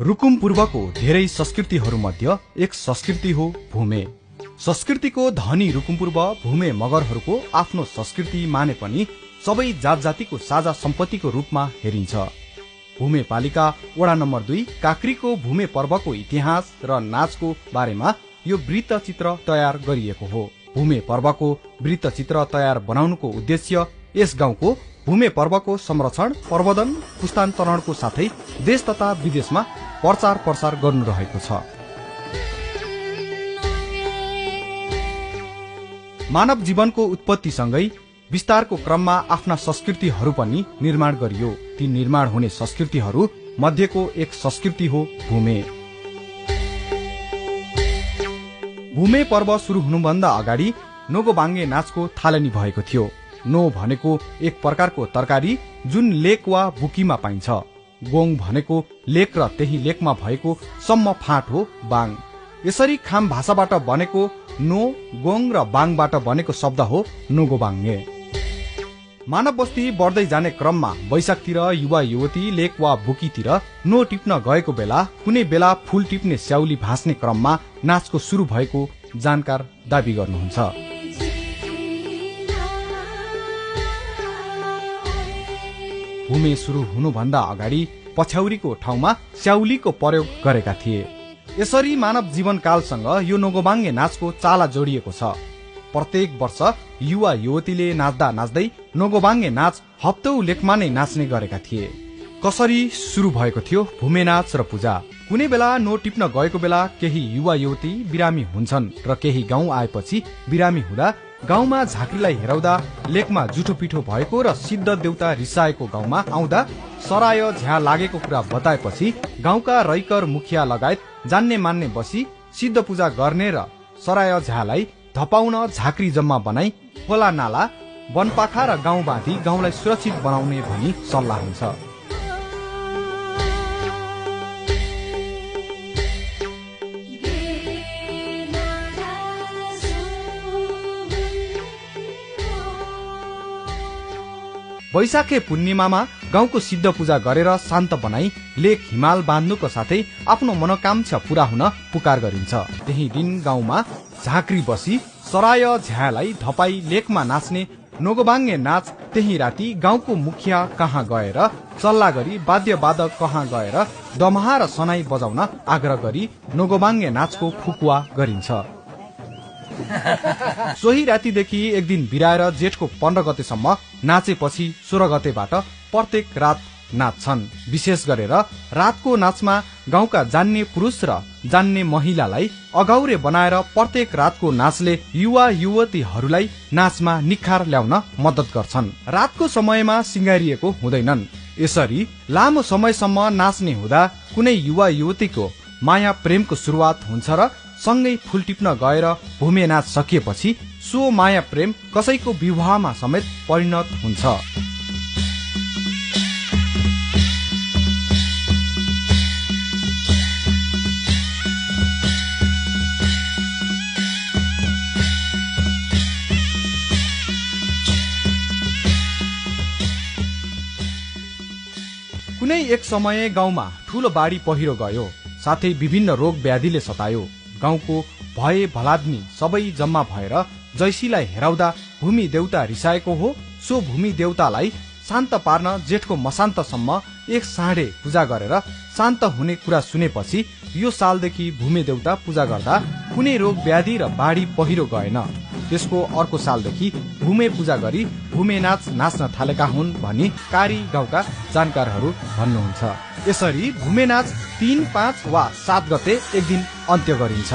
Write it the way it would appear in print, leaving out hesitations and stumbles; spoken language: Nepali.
रुकुम पूर्वको धेरै संस्कृतिहरूमध्ये एक संस्कृति हो भूमे। संस्कृतिको धनी रुकुम पूर्व भूमे मगरहरूको आफ्नो संस्कृति माने पनि सबै जात जातिको साझा सम्पत्तिको रूपमा हेरिन्छ। भूमे पालिका वडा नम्बर 2 काक्रीको भूमे पर्वको इतिहास र नाचको बारेमा यो वृत्तचित्र तयार गरिएको हो। भूमे पर्वको वृत्तचित्र तयार बनाउनुको उद्देश्य यस गाउँको भूमे पर्वको संरक्षण, प्रवर्धन, पुस्तान्तरणको साथै देश तथा विदेशमा प्रचार प्रसार गर्नु रहेको छ। मानव जीवनको उत्पत्तिसँगै विस्तारको क्रममा आफ्ना संस्कृतिहरू पनि निर्माण गरियो। ती निर्माण हुने संस्कृतिहरू मध्येको एक संस्कृति हो भूमे। भूमे पर्व सुरु हुनुभन्दा अगाडि नोगोबाङ्गे नाचको थालनी भएको थियो। नो भनेको एक प्रकारको तरकारी जुन लेक वा बुकीमा पाइन्छ। गोङ भनेको लेक र त्यही लेकमा भएको सम्म फाँट हो बाङ। यसरी खाम भाषाबाट बनेको नो, गोङ र बाङबाट बनेको शब्द हो नोगोबाङ्गे। मानव बस्ती बढ्दै जाने क्रममा वैशाखतिर युवा युवती लेक वा बुकीतिर नो टिप्न गएको बेला कुनै बेला फूल टिप्ने स्याउली भाँच्ने क्रममा नाचको सुरु भएको जानकार दावी गर्नुहुन्छ। भूमे सुरु हुनुभन्दा अगाडि पछ्यौरीको ठाउँमा स्याउलीको प्रयोग गरेका थिए। यसरी मानव जीवनकालसँग यो नोगोबाङ्गे नाचको चाला जोडिएको छ। प्रत्येक वर्ष युवा युवतीले नाच्दा नाच्दै नोगोबाङ्गे नाच हप्तौ लेकमा नै नाच्ने गरेका थिए। कसरी सुरु भएको थियो भूमे नाच र पूजा? कुनै बेला नो टिप्न गएको बेला केही युवा युवती बिरामी हुन्छन् र केही गाउँ आएपछि बिरामी हुँदा गाउँमा झाँक्रीलाई हेराउँदा लेकमा जुठो पिठो भएको र सिद्ध देउता रिसाएको गाउँमा आउँदा सराय झ्या लागेको कुरा बताएपछि गाउँका रैकर मुखिया लगायत जान्ने मान्ने बसी सिद्ध पूजा गर्ने र सराय झ्यालाई धपाउन झाँक्री जम्मा बनाई खोला नाला वनपाखा र गाउँ बाँधी गाउँलाई सुरक्षित बनाउने भनी सल्लाह हुन्छ। वैशाखे पूर्णिमामा गाउँको सिद्ध पूजा गरेर शान्त बनाई लेक हिमाल बाँध्नुको साथै आफ्नो मनोकांक्षा पूरा हुन पुकार गरिन्छ। त्यही दिन गाउँमा झाँक्री बसी सराय झ्यालाई धपाई लेकमा नाच्ने नोगोबाङ्गे नाच त्यही राति गाउँको मुखिया कहाँ गएर सल्लाह गरी वाद्यवादक कहाँ गएर दमहा र सनाई बजाउन आग्रह गरी नोगोबाङ्गे नाचको फुकुवा गरिन्छ। सोही रातिदेखि एक दिन बिराएर जेठको 15 गतेसम्म नाचेपछि 16 गतेबाट प्रत्येक रात नाच्छन्। विशेष गरेर रातको नाचमा गाउँका जान्ने पुरुष र जान्ने महिलालाई अगाउरे बनाएर प्रत्येक रातको नाचले युवा युवतीहरूलाई नाचमा निखार ल्याउन मद्दत गर्छन्। रातको समयमा सिंगारिएको हुँदैनन्। यसरी लामो समयसम्म नाच्ने हुँदा कुनै युवा युवतीको माया प्रेमको सुरुवात हुन्छ र सँगै फूल टिप्न गएर भूमे नाच सकिएपछि सो माया प्रेम कसैको विवाहमा समेत परिणत हुन्छ। कुनै एक समय गाउँमा ठूलो बाढी पहिरो गयो, साथै विभिन्न रोग व्याधिले सतायो। गाउँको भए भलाद्मी सबै जम्मा भएर जैसीलाई हेराउँदा भूमि देउता रिसाएको हो। सो भूमि देउतालाई शान्त पार्न जेठको मसान्तसम्म एक साँढे पूजा गरेर शान्त हुने कुरा सुनेपछि यो सालदेखि भूमि देउता पूजा गर्दा कुनै रोग व्याधि र बाढी पहिरो गएन। त्यसको अर्को सालदेखि भूमे पूजा गरी भूमे नाच नाच्न थालेका हुन् भनी कारी गाउँका जानकारहरू भन्नुहुन्छ। यसरी भूमे नाच 3, 5 वा 7 गते एक दिन अन्त्य गरिन्छ।